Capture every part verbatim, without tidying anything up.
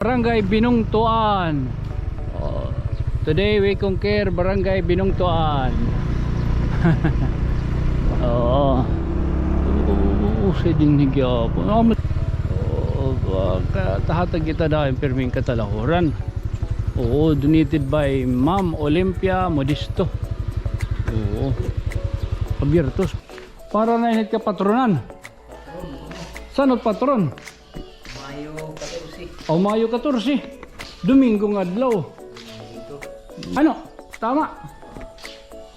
Barangay Binungtuan. Oh, today we conquer Barangay Binungtuan. Oo. Oo, sa dinhi gihapon. Oo, ka-, tahatag kita dayon pirming katalahuran. Oo, donated by Ma'am Olympia Modisto. Oo. Abiertos. Para na init ka patronan. San-o it patron? Mayo katorse. O, Mayo katorse. Domingo nga adlaw. Ano? Tama.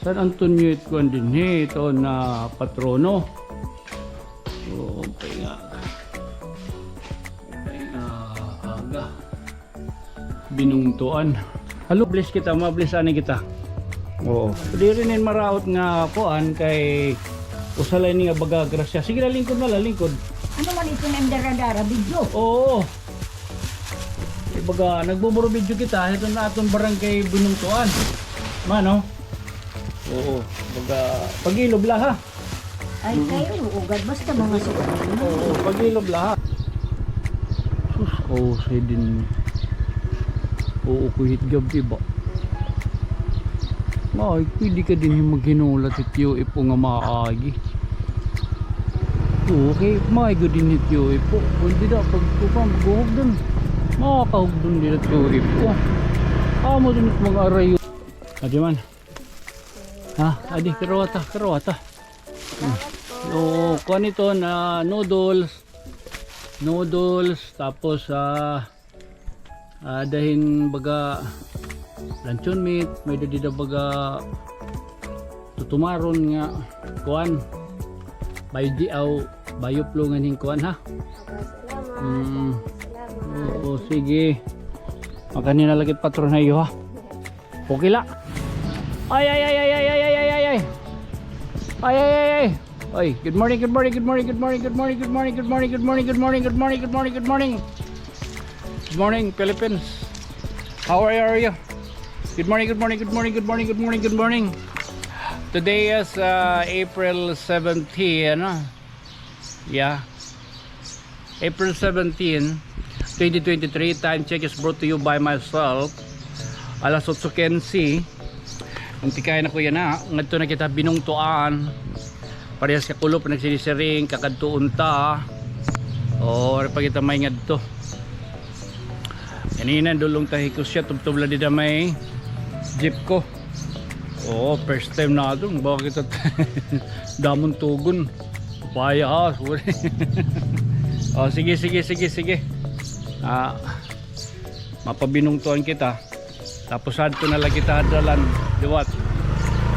San Antonio it kuan dinhi, ito na patrono. Oo, kay nga. Kay nga aga. Binungtuan. Hello, bless kita, ma-bless ani kita. Oo. Diri nin maraot nga kuan kay usa la ini nga baga grasya. Sige la, lingkod na la, lingkod. Ano man ito nga dara-dara, video? Oo. Ibaga, nagbuburo video kita, ito na aton barangay Binungtuan. Mano? Oo. Baga, pag-ilob la, ha? Ay, kayo, ugad, basta mga sukat. Oo, pag-ilob la, ha? Sus, kausay dinhi. Oo, kuhit gab, di ba? Ay, pwede ka dinhi maghinulat hit U F O nga maagi. Oo, kay maayo dinhi hit U F O. Kundi da, pag kupan, guhog dun. Makakahog dun dida hit U F O. Amo dun it mga arayo. Adi man. Ha, adi, karawata, karawata. Oo, kuan ito na noodles. Noodles, tapos, ah, ah, dahin baga luncheon meat, may-ada dida baga tutumaron nga kuan. Bayo di aw, bayo plungan hin kuan, ha? Salamat. Mm. Salamat. Oo, sige. Makanhi na la kit patron ha iyo, ha? Okay la. Ay, ay, ay. Ay, ay, ay, ay. Ay, good morning, good morning, good morning. Good morning, Philippines. How are you, are you? Good morning, good morning, good morning, good morning, good morning, good morning, good morning. Today is, uh, April seventeen, ano? Yeah. April seventeen, twenty twenty-three. Time check is brought to you by myself. Alas otso quince. Ang tikayan ako yana. Ngadto na kita Binungtuan. Parehas ka kulop, nagsisiring, kakadtuon ta. O, ari pa kita may ngadto. Ganina, dulong ta hi Kusya, tubtob la dida may jeep ko. Oo, first time naton. Baka kita damon tugon. Upaya ha, sorry. O, sige, sige, sige, sige. Ah, mapabinungtuan kita. Tapos adto na la kita ha dalan liwat.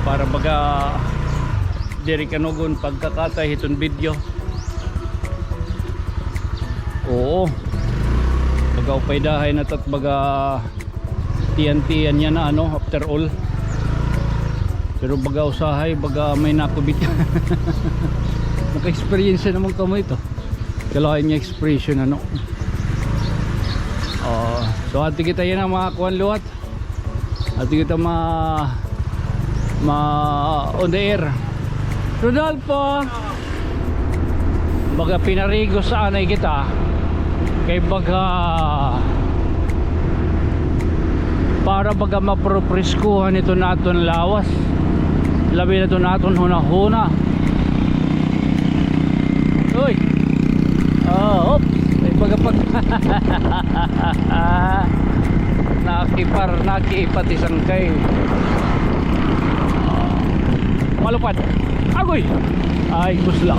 Para baga diri kanugon pagkakatay hiton video. Oo. Baga upay dahay na tat baga tiyan-tiyan yana, ano, after all. Pero baga usahay, baga may nakubit. Naka-experience naman kamo ito. Kalain nga expression, ano. Oh, so, adto kita yana, mga kuan liwat. Adto kita ma-, ma-, on the air. Rodolfo! Baga pinarigos anay kita. Kay baga para baga mapropreskuhan ito naton lawas. Labi na ito naton hunahuna. Uy! Ah, oops! Ay, baga pag nakipar, nakipati sangkay. Malupad. Agoy! Ay, kusla.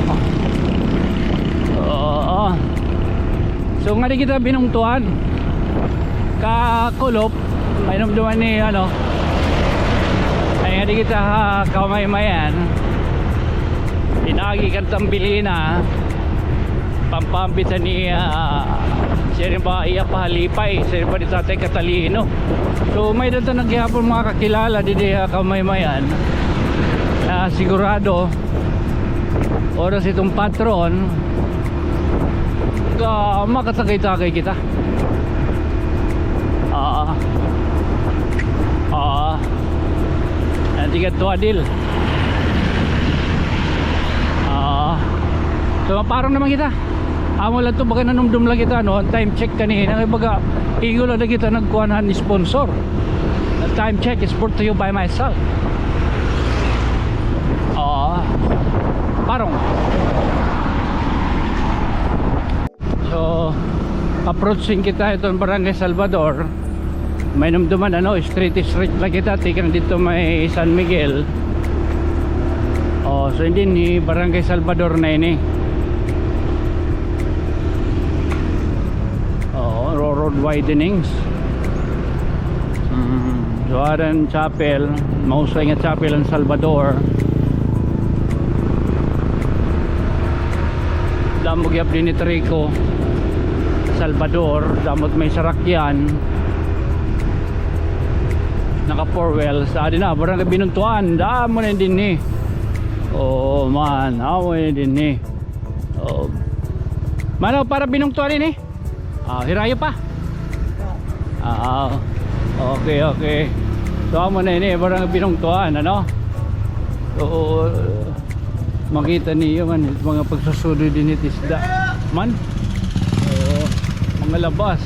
Oo. So, ngadi kita Binungtuan. Kakulop, mainumduman ni, ano, ay ngadi kita ha Kamaymayan. Pinaagi kan Tambilina. Pampambit ni, ah, siring ba iya pa ha lipay, siring ba ni Tatay Catalino. So, may-ada ta na gihapon mga kakilala didi ha Kamaymayan. Ah, sigurado, oras iton patron, ka-, makatagay-tagay kita. Ah. Ah. Nanti ka to, Adil. Ah. So, maparong naman kita. Amo la to, baga nanumdom la kita, no? Time check kanina, kay baga, Igo la kita nagkuan han sponsor. The time check is brought to you by myself. Ah, parong. So, approaching kita iton Barangay Salvador. May numduman, ano, straight, straight la kita, tikang didto may San Miguel. Oh, so, dinhi Barangay Salvador na ini. Oh, ro-, road widenings. Mm, so, ada an chapel, mahusay nga chapel an Salvador. Damo gihap dinhi it Rico Salvador, damo it may sarakyan. Naka four wheels. Adi na, Barangay Binungtuan. Damo na dinhi. Oh, man, amo na dinhi. Oh. Mano, para Binungtuan ini? Ah, hirayo pa. Ah, okay, okay. So, amo na ini, Barangay Binungtuan, ano? Oo, makita niyo man, mga pagsusudo dinhi it isda. Man? Oo, mga labas.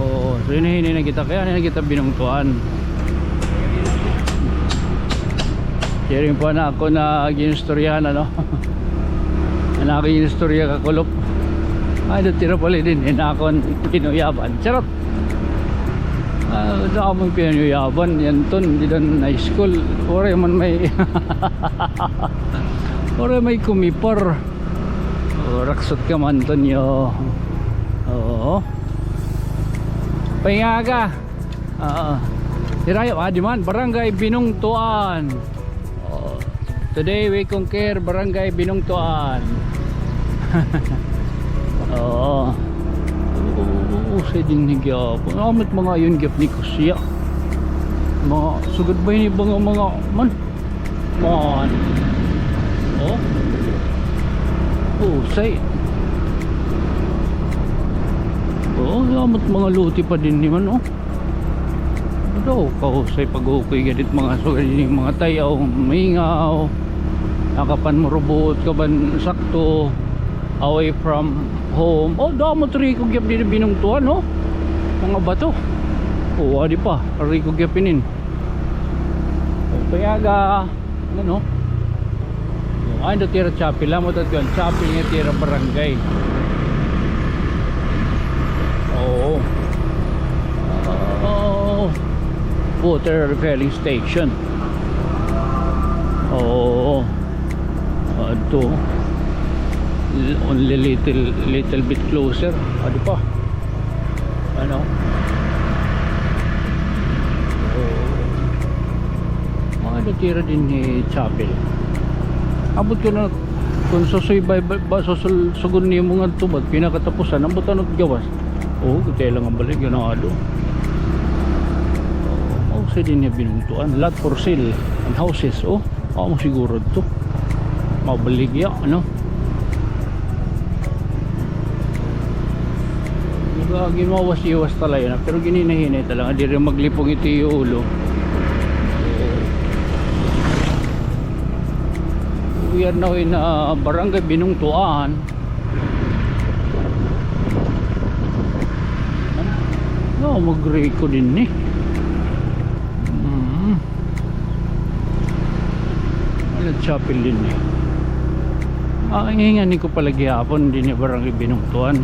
Oo, so, ini, ini na kita, kay ini na kita Binungtuan. Siring pa an akon ginistoryahan, ano? An akon ginistorya kakulop. Ay, ada tira bali dinhi an akon kinuyaban. Charot! Ah, damo an kinuyaban. Yan ton, dida han high school. Waray man may, waray may kumipar. Oh, raksot ka man, Tonyo. Oo. Pahinga ka. Oo. Hirayo, adi man, Barangay Binungtuan. Oh. Today we conquer Barangay Binungtuan. Oo. Oo, sa dinhi gihapon. Amo it mga ayon gihap ni Kusya. Mga sugad ba ini, mga, mga, man? Man. Oh. Husay. Oh, amo it mga lote pa dinhi man, oh. Daw, kahusay pag-ukay gad it mga sugad dinhi, mga tay-aw, mingaw. Nakapanmurubuot ka ba hin sakto, away from home. Oh, damo it Rico gihap dinhi Binungtuan, oh. Mga bato. Oh, adi pa, Rico gihap inin. Payaga. Ano, no? Ay, ito tira chapel. Amo ito kuan, chapel nga tira barangay. Oo. Oo. Water refilling station. Oo. Adto. Only little, little bit closer. Adi pa. Ano? Oo. Mga natira dinhi chapel. Ambot kuno, kon susuybay ba, ba, susul-, sugon nimo ngadto ba, pinakatapusan, ambot ano it gawas? Oo, kita la nga balik, ganado. Oo, sa dinhi Binungtuan, lot for sale, and houses, oh. Amo siguro ito. Mabaligya, ano? Ginwawas-iwas talaga na, pero ginhinahinay talaga, diri maglipong ito iyo ulo. We are now in, ah, Barangay Binungtuan. No, mag-Rico dinhi. Mm. Ano, chapel dinhi. Ah, ingani ko pala gihapon, dinhi Barangay Binungtuan.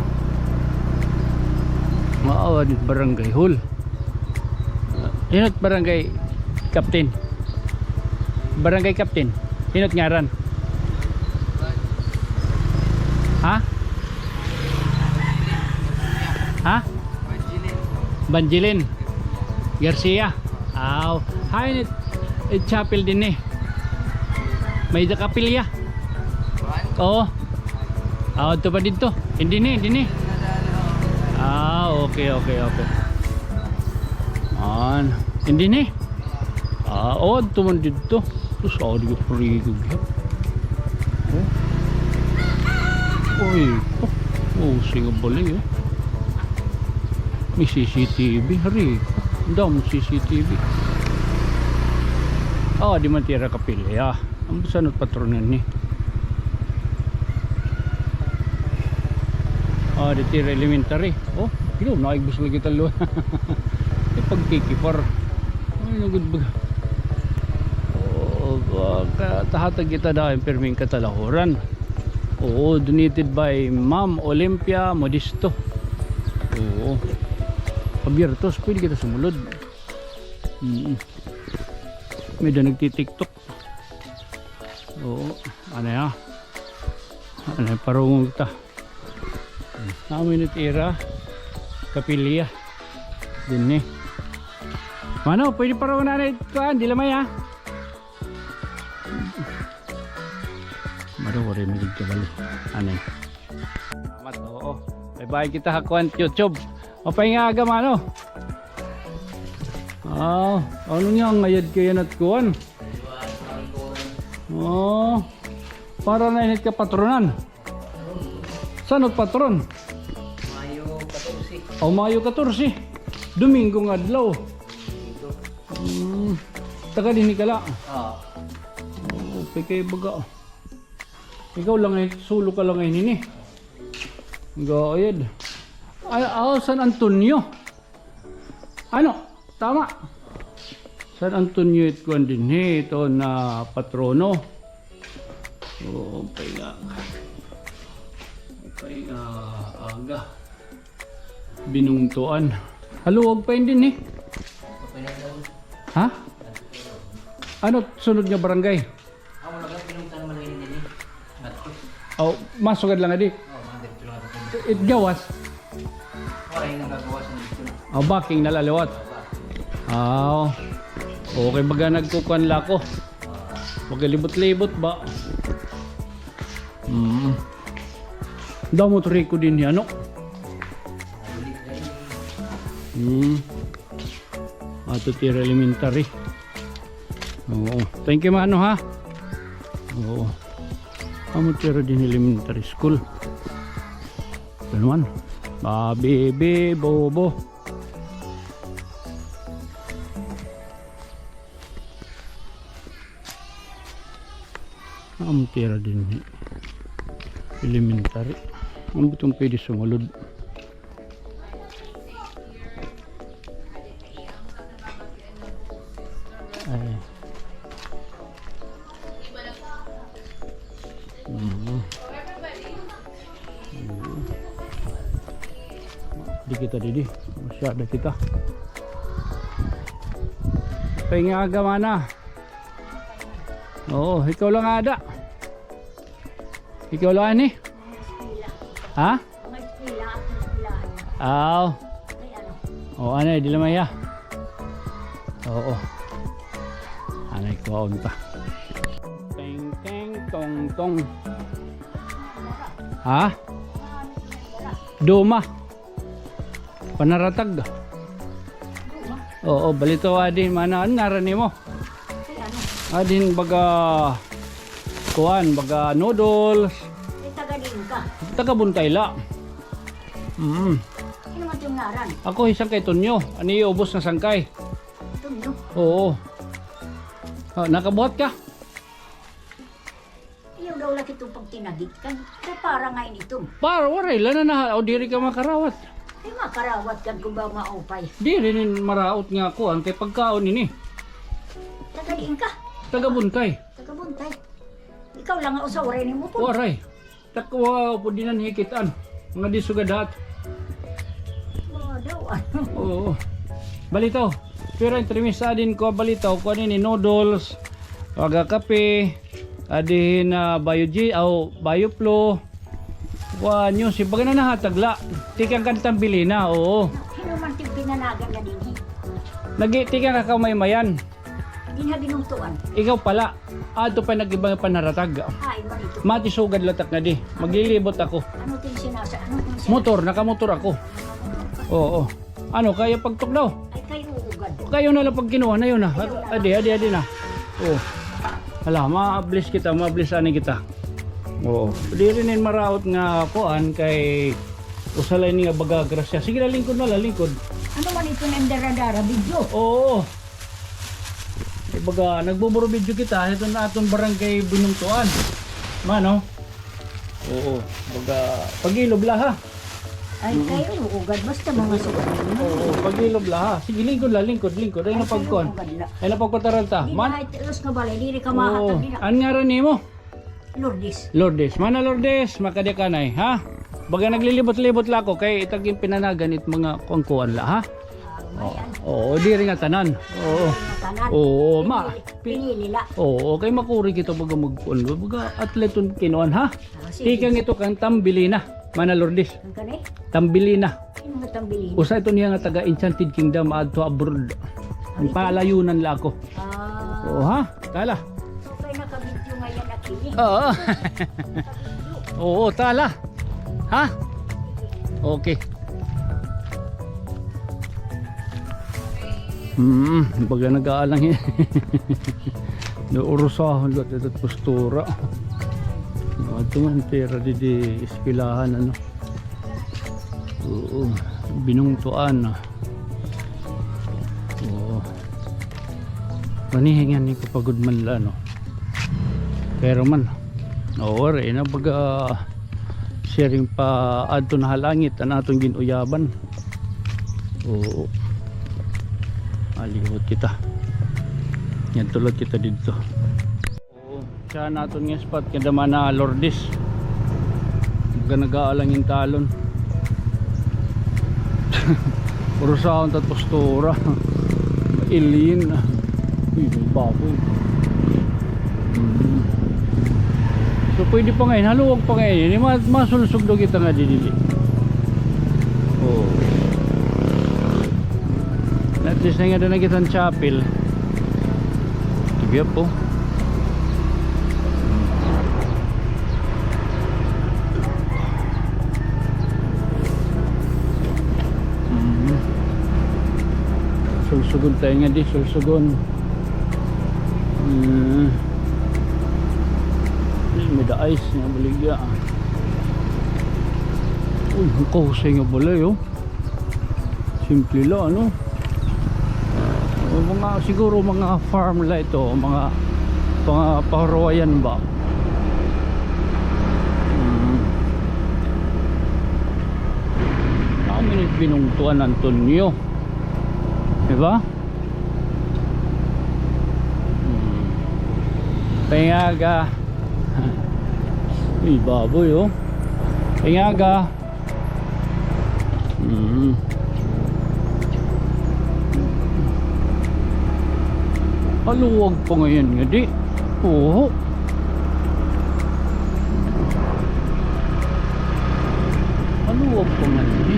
Maawa dinhi Barangay Hall. Hin-o it barangay captain? Barangay captain. Hin-o it ngaran? Ha? Ha? Banjilin Garcia. Aw, hain it, it chapel dinhi? May-ada kapilya? Oo. Aw, adto pa didto. Dinhi, dinhi. Ah, okay, okay, okay. An, dinhi. Ah, oo, adto man didto. Sus, aw, di ko parigo gihap. Oh. Uy, oh. Oh, singa bali, oh. May C C T V, hari. An damo C C T V. Ah, di man tira kapilya. Ambot san-o it patron ngani. Ah, di tira elementary. Oh. Yo, naigbos lagi kita, lo. Ay, pagkikipar. Ay, nagud ba? Oo, ba, ka-, tahatag kita dayon pirming katalahuran. Oo, donated by Ma'am Olympia Modesto. Oo. Abierto, so pwede kita sumulod. Mm. May da nagti-TikTok. Oo, ano ya? Ano ya, parungog ta. Amo ini it ira kapilya. Dinhi. Mano, pwede parungon na it kuan, dili may, ha? Maro, waray magigkabalo. Ano ya? Salamat, oo. Bye-bye kita ha kuan, YouTube. Maupay nga aga, mano. Ah, ano niya, ngayad kaya nat kuan? Oh, para na init ka patronan. San-o it patron? Mayo katorse. Oh, Mayo katorse. Domingo nga adlaw. Hmm. Taga dinhi ka la? Oo. Oh, pikay baga. Ikaw la ngay, solo ka la ngay hini. Gayad. Ay, oh, San Antonio. Ano? Tama. San Antonio it kuan dinhi, ito na patrono. Oo, maupay nga. Maupay nga aga. Binungtuan. Haluag pa ini dinhi. Ha? Ano sunod nga barangay? Amo na ba, pinungtan man ini dinhi? Ngadto. Oh, masugad la ngadi? Oh, mga diretso lang ito. It gawas? Waray nagagawas na dito na. Oh, backing na la liwat. Aw. Okay, baga nagkukuan la ako. Magalibot-libot ba? Hmm. Damo it riko dinhi, ano? Hmm. Ato it ira elementary. Oo. Thank you, mano, ha? Oo. Amo it ira dinhi elementary school. Ito naman. Babibi, bobo. Amo it ira dinhi elementary. Amo iton pwede sumulod. Ay. Mhm. Mhm. Di kita didi. Masyada kita. Pangagamana. Oo, ikaw lang ada. Ikaw lang ani? Ha? Aw. O, anay, dili man hiya. Oo. Anay, kuhaon ta. Teng, teng, tong, tong. Ha? Duma. Panaratag. Oo, balitaw adi, mana, ano ngaran nimo? Ay, ano? Adin baga, kuan, baga noodles. Ay, taga diin ka? Taga Buntay la. Mm. Ano man it imo ngaran? Ako hi Sangkay Tonyo. Ani, ubos nga sangkay. Tonyo? Oo. Ah, nakabuhat ka? Iyo daw lagi ito pagtinagit kan. Kay para ngay-an ito. Para, waray la na na. O, diri ka makarawat. Ay, makarawat kan kung ba maupay. Diri ini maraot nga kuan kay pagkaon ini. Taga diin ka? Taga Buntay. Taga Buntay. Ikaw lang nga usa, waray nimo po. Waray. Takwa po dinan hikit-an. Mga di sugad hat. Mga daw, ano? Oo. Balitaw. Pero ang trimis adin ko, balitaw, kuan ini, noodles, baga kape, adihin na Bio G, aw, Bio Flow. Kuan, yun, si baga na nahatag la. Tikang kan Tambilina, oo. Sino man tigpinanagan na dinhi? Nagi, tikang ka Kamaymayan. Dinha Binungtuan. Ikaw pala. Adto pa nag-iba nga panaratag. Ay, balito. Mati sugad latak nga di. Maglilibot ako. Ano tin sinasa-, ano tin sinasa- Motor, nakamotor ako. Oo. Ano, kaya pagtukdaw? Ay, kayo ugad. Kayo na lang pagkinuha na yun, ah. Adi, adi, adi na. Oo. Hala, ma-bless kita, ma-bless ani kita. Oo. Diri nin maraot nga kuan kay usa la ini nga baga grasya. Sige la, lingkod na la, lingkod. Ano man ito nga dara-dara, video? Oo. Ibaga, nagbuburubidyo kita, ito na aton barangay Binungtuan. Mano? Oo, baga, pag-ilob la, ha? Ay, kayo, ugad. Basta mga sugat. Oo, pag-ilob la, ha? Sige, lingkod la, lingkod, lingkod. Ay, napagkuan. Ay, napagpataran ta. Di na, ito, los ka balay, diri ka mahatag, di na. An ngaran nimo? Lourdes. Lourdes. Mana Lourdes, makadi ka, Nay, ha? Baga naglilibot-libot la ako, kay itag in pinanagan it mga kuan-kuan la, ha? Oo, diri nga tanan. Oo. Tanan. Oo, ma. Pinili, pinili la. Oo, kay makuri kita baga magkuan, baga atleton kinuan, ha? Ah, sige. Tikang ito kan Tambilina, Mana Lourdes. Kan kani? Tambilina. Ano nga Tambilina? Usa ito niya nga taga Enchanted Kingdom, adto abroad. Ay, palayunan la ako. Ah. Oo, ha? Tala. So, kay nakabidyo nga yan, Aki, eh. Oo. Nakabidyo. Oo, tala. Ha? Okay. Hmm, baga nag-aalang, eh. Naurusahon la ito postura. Ito man, pera di, di eskwelahan, ano. Oo, binungtuan. Oo. Manihingan ni kapagod man la, no? Pero man, oo, waray na baga siring pa adto na ha langit an aton gin-uyaban. Oo. Malibot kita. Ngadto la kita didto. Oo, siya naton nga spot, kada Mana Lourdes. Baga nag-aalang in talon. Puro saon tat postura. Alien. Uy, may baboy. Mm. So, pwede pa ngay-an. Haluag pa ngay-an. Ini ma-, masulsog daw kita nga didi. Oo. At least, nga na kita an chapel. Tibiya po. Mhm. Sulsugon tayo nga di, sulsugon. Hmm. Ay, may da ice nga baligya. Uy, ang kahusay nga balay, oh. Simple la, ano? O, mga, siguro mga farm la ito, mga, mga pahuruwayan ba? Hmm. Kami ni binungtuan, Antonio. Di ba? Hmm. Pangaga. Uy, baboy, oh. Pangaga. Mm. Haluag pa ngay-an nga di. Oo. Haluag pa ngay-an nga di.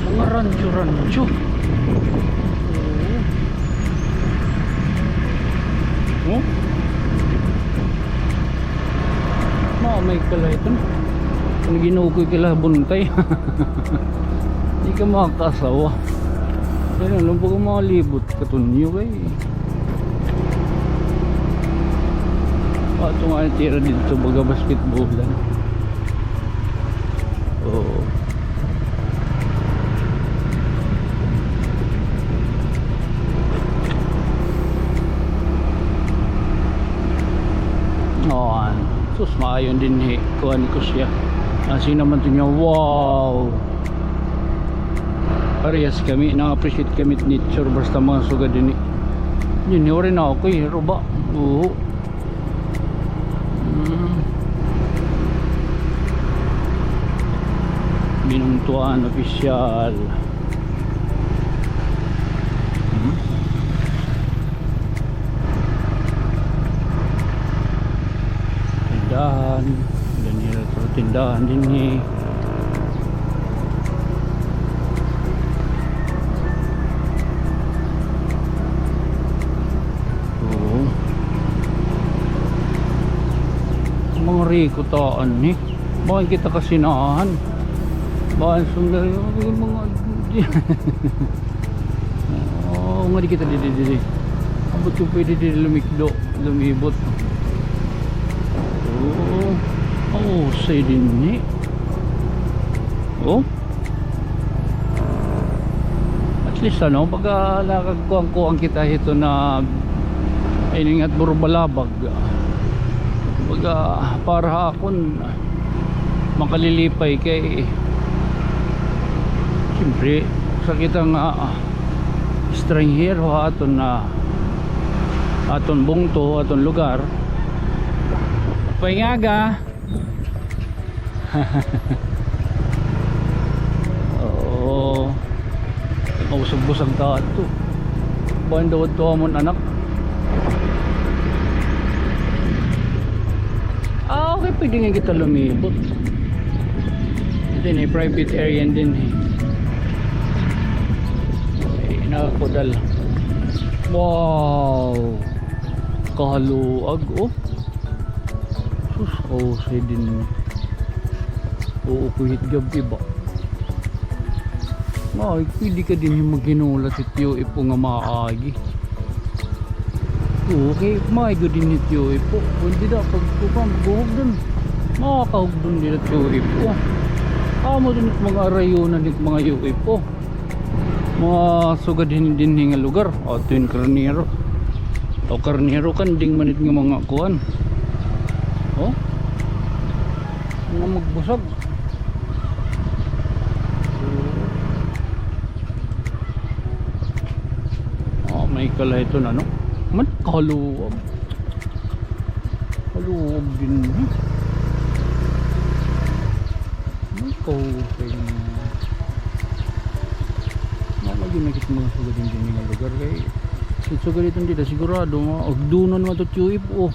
Mga rancho-rancho. Oo. Oh? Maamay ka la ito. An Ginoo ko kila buntay. Di ka makakasawa. Kaya lang, baga malibot ka tunyo kay. Ato nga an tira didto, baga basketballan. Oo. Oh, an. Sus, maayo dinhi. Kuan ko siya. An sino man to niya. Wow! Parehas kami, na-appreciate kami nature, basta mga sugad dinhi. Dinhi, waray na ako, eh, ruba. Oo. Hmm. Binungtuan official. Hmm. Tindahan. Ganyan ito, tindahan dinhi. Oo. Mga riko taan ni. Bakan kita kasinahan. Bakan sundalo, mga. Oo, nga di kita didi, didi. Ambot ko pwede didi lumikdo, lumibot. Oo. Oo, say dinhi. Oh. At least, ano, baga nakagkuan-kuan kita hito na iningat burbalabag. Baga para ha akon makalilipay kay Siyempre, sa kita nga, ah, stranger ha aton, ah, aton bungto, aton lugar. Paingaga. Oo. Mausag-busag ta adto. Bahin daw adto amon anak. Ah, okay, pwede nga kita lumibot. Ito na, private area din, eh. Ay, nakakudal. Wow! Kahaluag, oh. Sus, oh, say din. Oo, kuhit gab-i ba? Ay, pwede ka dinhi maghinulat hit U F O nga maagi. Okay, maagi dinhi hit U F O. Pwede da, pag kuan, maghugdon. Makakahugdon dinhi hit U F O. Amo dinhi mga arayonan hit mga U F O. Mga sugad hin dinhi nga lugar. O, ito yung karnero. O, karnero, kanding man it nga mga kuan. O? Mga magbusag. O, may kalahi ito na, no? Man, kaluwag. Kaluwag din, no? May kausay niya. Mga yun, nakita mga sugad din nga lugar kay sugad ito dito, sigurado, mga agdunan naman ito, U F O.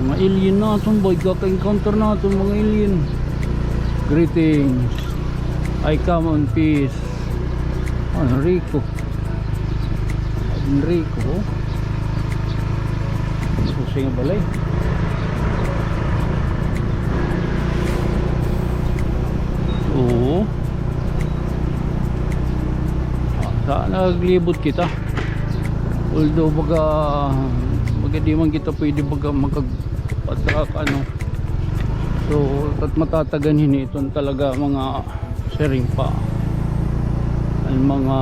Mga alien naton ba, igkaka-encounter naton, mga alien. Greetings. I come on peace. Ano, Rico? Enrico. Susay nga balay. Oo. Ah, sa naglibot kita. Although baga, baga di man kita pwede baga makag-attract, ano. So, tat matatagan hini iton talaga mga siring pa. An mga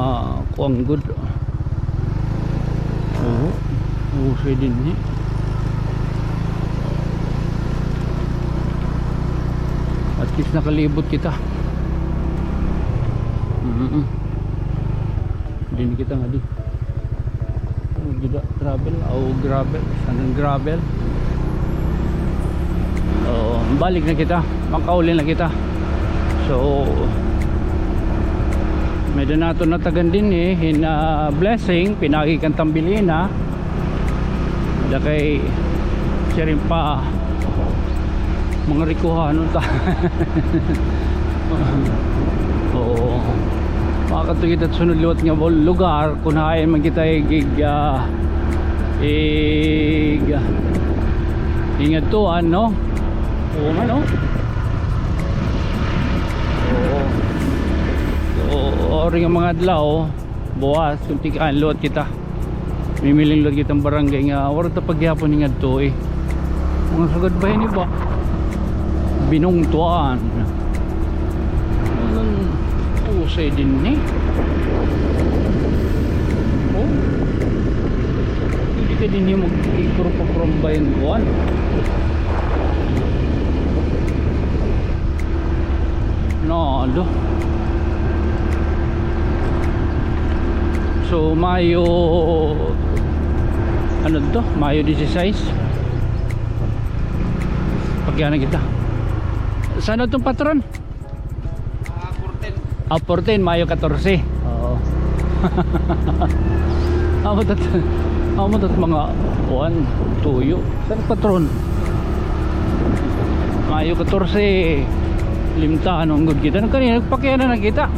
kuan gud. Oo. Usay dinhi. At least nakalibot kita. Mm-mm. Dinhi kita ngadi. Gida, gravel, o gravel, sanang gravel. Oo, balik na kita, makauli na kita. So, may-ada naton natagan dinhi hin, ah, blessing, pinaagi kan Tambilina. Ada kay siring pa, mga rikuhanon ta. Oo. Makakadto kita sunod liwat nga bul-, lugar, kun hain man kita ig-, ig-, ah, ig-, ingadtuan, no? Oo nga, no? Oo. Oo, ori nga mga adlaw, buwas, kun tikaan liwat kita. Mimiling liwat kita hin barangay nga waray ta pa gihapon hingadto, eh. Mga sugad ba ini ba? Binungtuan. Anong usay dinhi? O? Pwede ka dinhi mag-ikuro pa from bayan kuan. No, do. So, Mayo, ano to? Mayo disisais. Pagyan na kita. San-o iton patron? Ah, fourteen. Ah, fourteen, Mayo katorse. Oo. Amo tat, amo tat mga kuan, tuyo. San patron? Mayo katorse, limtahan gud kita. Kanina, nagpakiana na kita.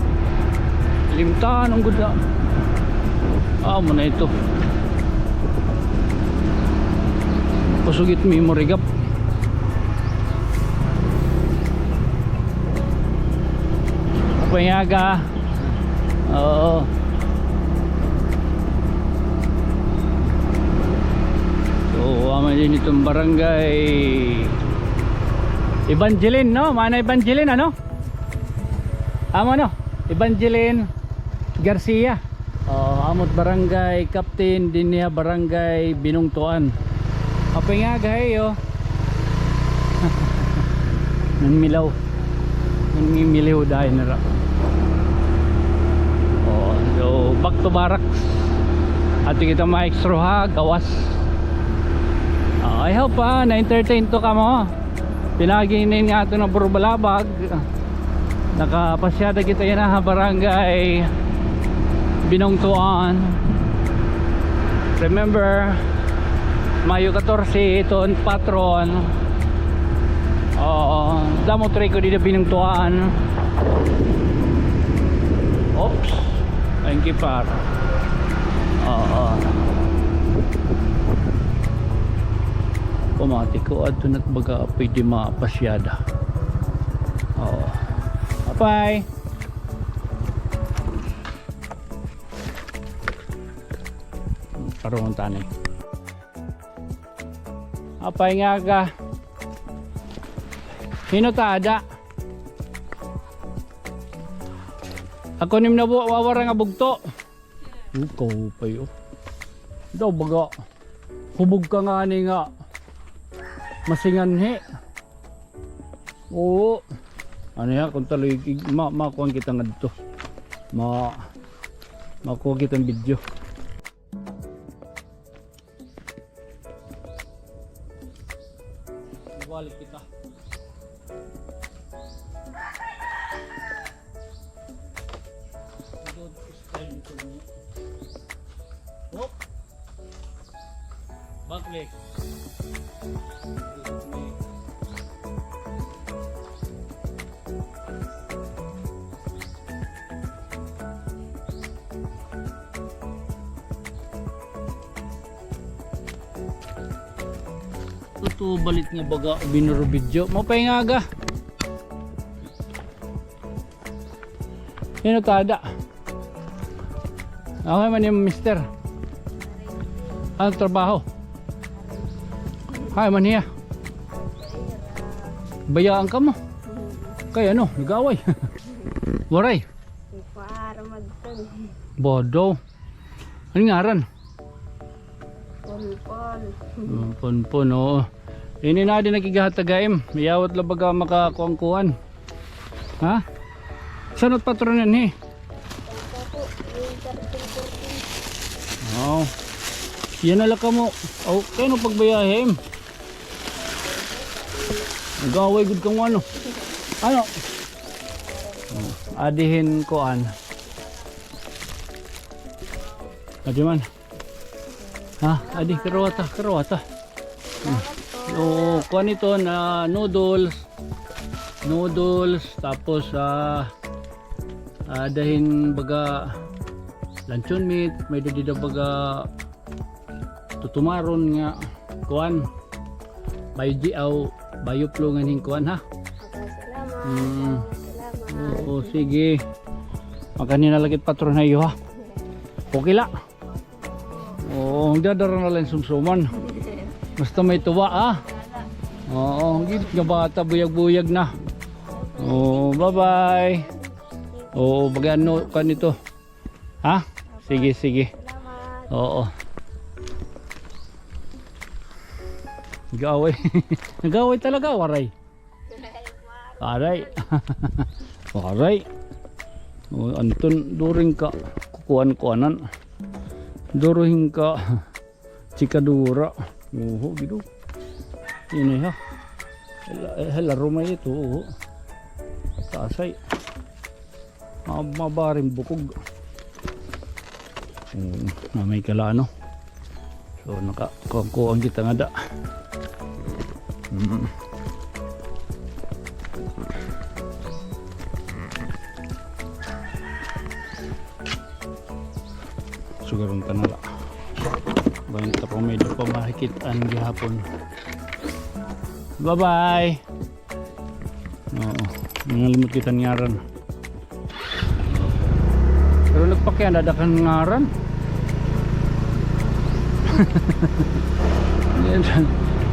Limtahan gud na. Amo na ito. Kusog it memory gap. Paingaga. Oo. So, amo dinhi iton barangay Evangeline, no? Mana Evangeline, ano? Amo, no? Evangeline Garcia. Oh, amo it barangay captain dinhi ha barangay Binungtuan. Mapaingaga, hay, o. Nanmilaw. Nanmimilaw dayon nira. Barracks. Ato kita maestroha gawas. Ah, I hope, ah, na-entertain to kamo. Pinaagi ini nga aton nga burubalabag. Nakapasyada kita yana ha barangay Binungtuan. Remember, Mayo katorse iton patron. Oo, damo triko dida Binungtuan. Oops. Thank you, par. Oo. Pamati ko, adto na it baga pwede mapasyada. Oo. Apay. Karon tani. Apay nga ka. Hin-o ta ada? Ako nim na bu-, wawara nga bugto. Ikaw pa yo. Daw baga hubog ka ngani nga masinganhi. Oo. Ano ya, kung taloy, ma-, makuha kita ngadto. Ma-, makuha kita ng video. Balik kita. Hop. Baklik. Tuto balit nga baga binurubidyo. Mapay nga aga. Hin-o ta ada? Okay man yung mister. Ano trabaho? Hay man hiya. Bayaan ka mo. Kaya ano, nag-away. Waray. Para magtag. Bodo. Ano ngaran? Ponpon. Oh, Ponpon, oo. Ini na din nakigahat tagaim. Mayawat la baga makakuan-kuan. Ha? Sanot patronan hi? Oh. Yan na la kamo. Oh, kaya no pagbayahe im? Nag-away gud kamo ano? Ano? Oh, adihin kuan. Adi man. Ha, adi, karawata, karawata. Hmm. O, kuan ito na noodles. Noodles, tapos, ah, ah, dahin baga luncheon meat, may dadi daw baga tutumaron nga kuan. Bayo di aw, bayo plungan hin kuan ha. Salamat. Mm. Salamat. Oo, sige. Makanhi na la kit patron ha iyo ha. Okay la. Oo, magdadara na la hin sumsuman. Basta may tuba, ha? Oo, gid nga bata, buyag-buyag na. Oo, bye-bye. Oo, baga ano ka nito? Ha? Sige, sige. Oo. Nag-away. Nag-away talaga, waray. Aray. Aray. O, Anton, during ka kukuan-kuanan. During ka chikadura. Oho, gido. Ini ha. Hala, hala, rumay ito, oho. Tasay. Ma-, mabaring bukog. Hmm, na may kala ano. So, naka-, kukuan kita ngada. Hmm. Sugaron ta na la. Bangin ta pa may da pa makikit-an gihapon. Bye-bye. Oo. Nangalimot kita ngaran. Pero nagpakiana, daghan ngaran.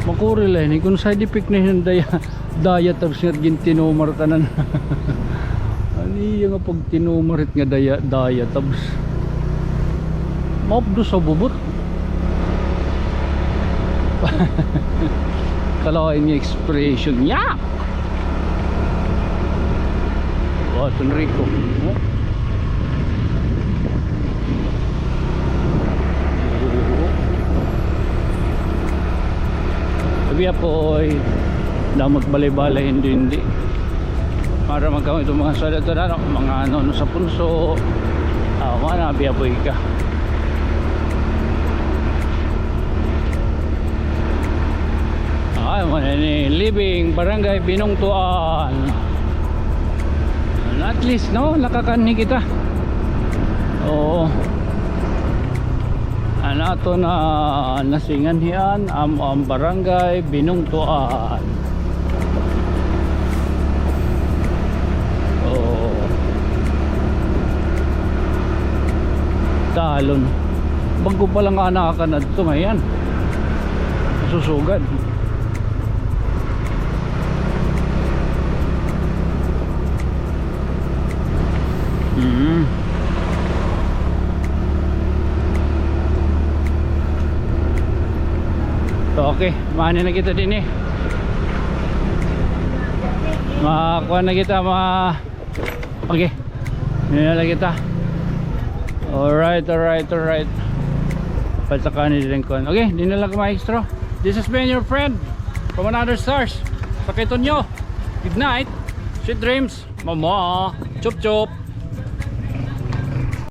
Makuri la ini. Kung side effect na hin daya, daya tabs nga gintinumar tanan. Ano iya nga pagtinumar it nga daya, daya tabs? Maupdo sa bubot. Kalain nga expression niya. Oh, Enrico. Oh. Apoy. Damo it balay-balay, hindi, hindi. Para magkamo itong mga salad, ano, mga ano, ano sa punso. Ah, mga nabi apoy ka. Ay, mo na ni Libing, Barangay Binungtuan. At least, no, nakakanhi kita. Oo. An aton na nasinganhian, amo an Barangay Binungtuan. Oo. Talon. Bag-o pa la nga nakakanadto ngay-an. Susugad. Mm. Okay, mani na kita dinhi. Makuha na kita, ma-, okay. Dinhi na la kita. Alright, alright, alright. Patsaka ni Lingkon. Okay, dinhi na la, mga maestro. This has been your friend from another stars. Sakito nyo. Good night. Sweet dreams. Mama. Chup chup.